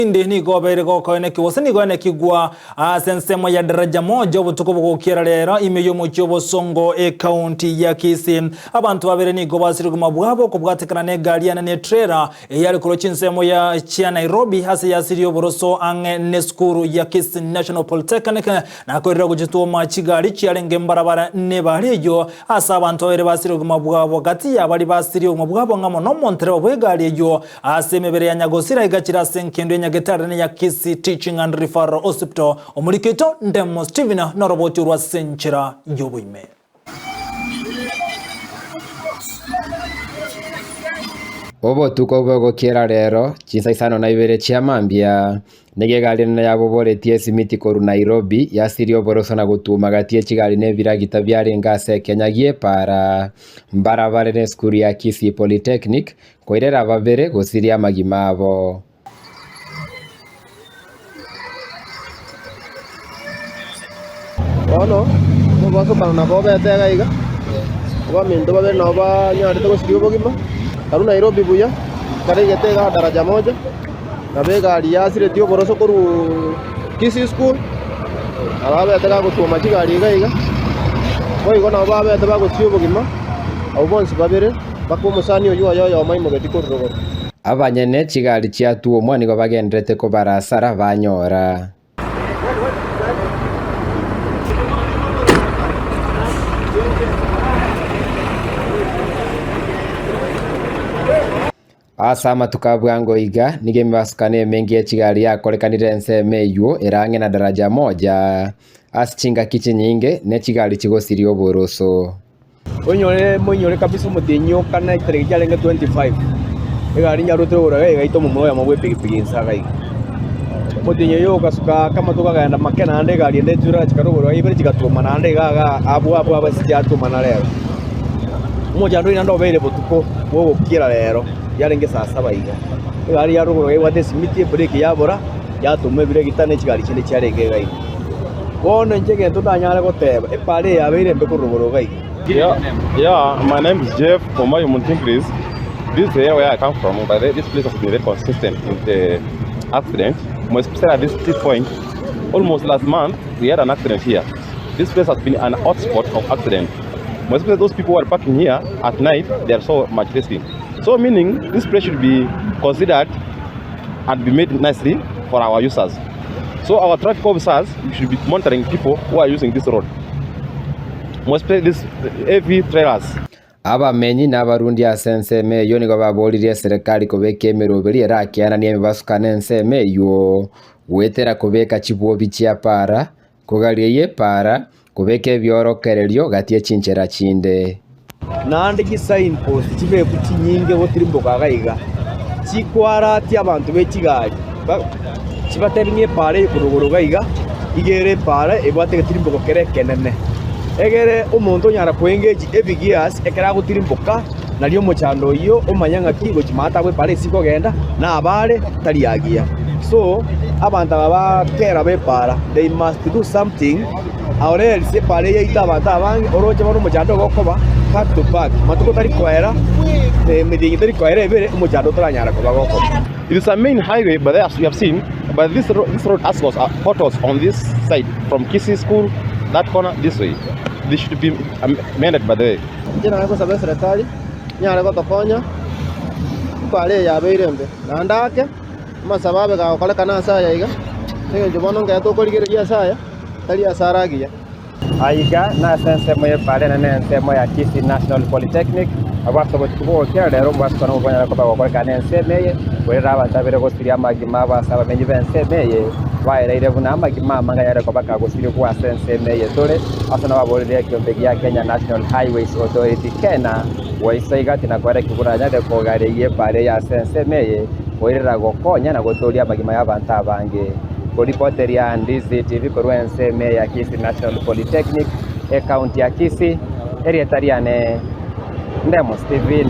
Inde nigo obeire gokoenekigwa gose nigo oenekigwa ase ensemo ya Daraja Moja obotuko bogokiera rero ime y'omochie obosongo ekaunti ya Kisii. Abanto babere nigo basire obogima bwabo okobwatekana negari ane ne trailer eyare korwa chinsemo ya chia Nairobi ase yasirie oboroso ang'e nesukuru ya Kisii National Polytechnic nakoirera gochitwoma chigari chiarenge mbarabara nebari eyio ase abanto babere basire obogima bwabo gati ya baria basirie obogima bwabo ng'amo nomontereba bwegari eyio Ase emebere ya nyagosira egachire ase engencho ya nyagetari na ya Kisii Teaching and Referral Hospital, omoriketo Ndemo Stephen noroboti orwa ase enchera y'oboime. Obotuko bw'ogokiera rero, chinsa isano na ibere chia mambia, nigo egari enene yaboboretie esimiti korwa Nairobi, yasiria oboroso na gotuma gati ye chigari na ebiragita biarenge ase ekenya gi'epaara, mbarabare nesukuru ya Kisii Polytechnic, Koirera babere gosiria amagima abo. Bono omobosokano nabo obete iga iga, abaminto babere nabo banyarete gosiria obogima, karue Nairobi buya, karaigete iga daraja moja, nabo egari yasiretie oboroso korwa Kisii school, nabo abete gagotwoma chigari iga iga, boigo nabo babete bagosiria obogima, abwo bonsi babere. Mpaka omosani oyio oye oyomo aimogetie korwa rogoro. Abanyene chigari chiatuomwa nigo bagendererete kobara asara banyora. Ase amatuko a bwango iga, nigo emebasukano emenge ye chigari yakorekanire ensemo eyio ere ang'e na daraja moja, ase chingaki chinyinge ne chigari chigosiria oboroso. Oinyore moinyore kabisa omotienyi o kane etariki chiarenge 25, egari nyarwete igoro iga egaita omomura oyomo bw'epigipigi inse iga iga. Omotienyi oyio ogasuka ake amatuko akagenda make naende egari ende etura chikarwa igoro iga ibere chigatwoma naende iga iga abwo abwo abwo ase chiatwomana rero. Omochando oyio naende obeire botuko bwa ogokiera rero, yarenge saa saba iga. Egari yarwa igoro iga ebwate esimiti ebreki yabora, yatoma ebiregita na echigari chinde chiarenge iga iga. Bono inche egento ndanyare goteba, epaara eye yabeire embe korwa rogoro iga iga. Yeah, yeah, my name is Jeff Omayo Muntingris. This is the area where I come from, but this place has been very consistent with the accident. More especially at this T point. Almost last month, we had an accident here. This place has been an hotspot of accident. More especially those people who are parking here at night, they are so much risky. So meaning this place should be considered and be made nicely for our users. So our traffic officers should be monitoring people who are using this road. More especially these heavy trailers. Abamenyi na abarundi ase ensemo eyio nigo baboririe eserekari kobeka emeroberi erakiananie emebasukano ensemo eyio, goetera kobeka chibwobi chia para, kogaria ey'epaara, kobeka ebiorokererio gati ye chinchera chinde. Naende chisainpost chibeku chinyinge gotirimboka iga iga, chikwaratia abanto be chigari, chibatebi ng'a epaara eye korwa igoro iga iga, iga ere epaara ebwate egetirimboko kere ekenene. Egere omonto onyara koengage ebigears ekero agotirimboka, nario omochando oyio omanye ng'aki gochia maate agwo epaara ase ikogenda, nabare tari agiya. So, abanto aba ba kera b'epaara, they must do something or else epaara eye yaita abanto abange, oroche bono omochando ogokoba back to back, matuko tari koera, emetienyi teri koera ebere, omochando otaranyara koba gokoba. It is a main highway but as we have seen but this road, this road has got potholes on this side from Kisii school that corner this way they should be amended by the way. Inche nare gosaba eserekari nyare gotokonya epaara eye yabeire embe, naende ake amasabo abe gagokorekana ase aya iga, ase eng'encho bono nkere tokorigereria ase aya, tari ase are agiya. Aiga nase ensemo y'epaara enene ensemo ya Kisii National Polytechnic, abwo ase obotuko bw'ogokera rero omobasukano obo bonyare koba gokorekana ensemo eye, korende abanto abere gosiria amagima abo ase abamenyi b'ensemo eye baereire buna amagima amange ayare koba kagosirigwa ase ensemo eye tore ase nababorerie ekiombe gia Kenya National Highways Authority, KeNHA, goisa iga tinakoerekia buna anyare kogareria epaara eye ase ensemo eye koirera gokonya na gotooria amagima y'abanto abange. Koripoteria Ndizi TV korwa ensemo eye ya Kisii National Polytechnic, ecounty ya Kisii, erieta riane Ndemo Stephen.